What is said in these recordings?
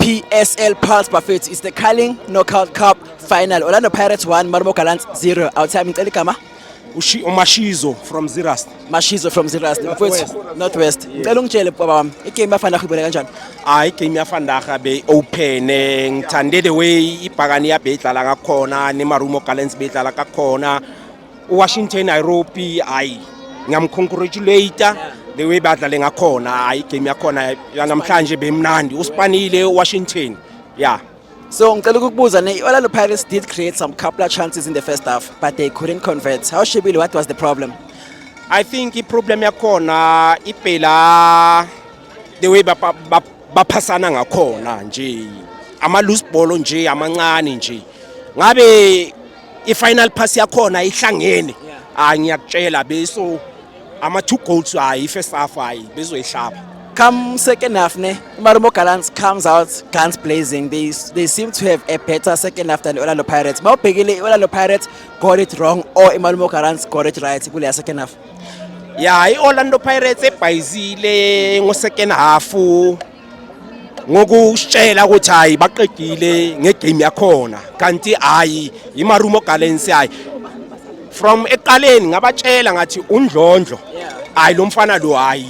PSL Pulse, bafethu. It's the Carling Knockout Cup final. Orlando Pirates 1, Marumo Gallants 0. Awuthami, ngicela igama. Umashizo from Zeerust. Mashizo from Zeerust. Mfowethu, Northwest. Ngicela ungitshele, baba wami, igame yafana uyibone kanjani? Hayi, igame yavandag be-open. Ngithande the way ibhakani yabeyidlala ngakhona neMarumo Gallants beyidlala kakhona. UWashington Nairobi, hayi, ngiyamcongratulate the way badlale ngakhona. Hayi, igame yakhona yanamhlanje bemnandi, uspanile uWashington, yeah. So ngicela ukukubuza ne, Orlando Pirates did create some couple of chances in the first half, but they couldn't convert. How Shibili, what was the problem? I think iproblem yakhona iphela the way baphasana ngakhona nje, ama loose ball nje amancane nje. Ngabe i-final pass yakhona ihlangene, hayi, ngiyakutshela, beso ama two goals, hayi, i-first half, hayi, bezoyihlaba. Come second half, ne, Marumo Gallants comes out guns blazing. They seem to have a better second half than Orlando Pirates. Mawubhekile, Orlando Pirates got it wrong or Marumo Gallants got it right kuleya second half? Ya, i-Orlando Pirates ebhayizile ngo-second half ngokusitshela ukuthi hayi, baqedile ngegame yakhona, kanti hayi, iMarumo Gallants, hayi, from ekuqaleni ngabatshela ngathi uNdlondlo, hayi, lo mfana lo, hayi,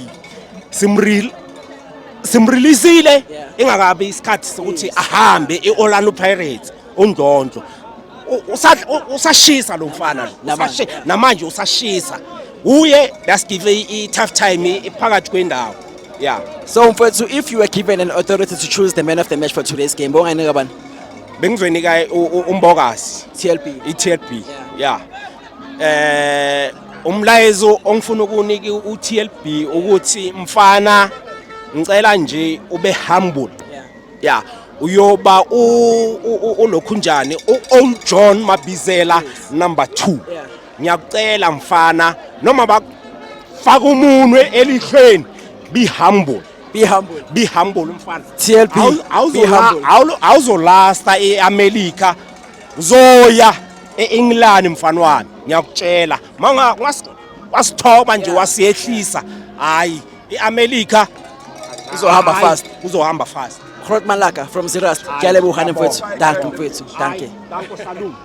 simreleasile ingakabi isikhathi sokuthi ahambe i-Orlando Pirates. uNdlondlo usashisa lo mfana lo. Namanje. Namanje usashisa uye. Let's give i-tough time phakathi kwendawo, yeah. So mfowethu, if you were given an authority to choose the man of the match for today's game, bongayinika bani? Bengizoyinika uMbokazi. TLB. I-TLB, yeah. Umlayezo ongifuna ukunika u-TLB ukuthi, mfana, ngicela nje ube humble. Yeah, uyoba ulokhunjani, u-Old John Mabizela number 2. Ngiyakucela mfana, noma bakufaka umunwe elihlweni, be humble. Be humble. Be humble mfana. TLB, be humble. Awuzolasta e-America, uzoya e-England mfana wami, ngiyakutshela. Manga wasithoba nje, wasiyehlisa, hayi, i-America Uzohamba hayi, fast. Uzohamba fast. Groot Malaka from Zeerust. Ngiyaleboga mfowethu. Dankie mfowethu. Dankie. Danko, salute.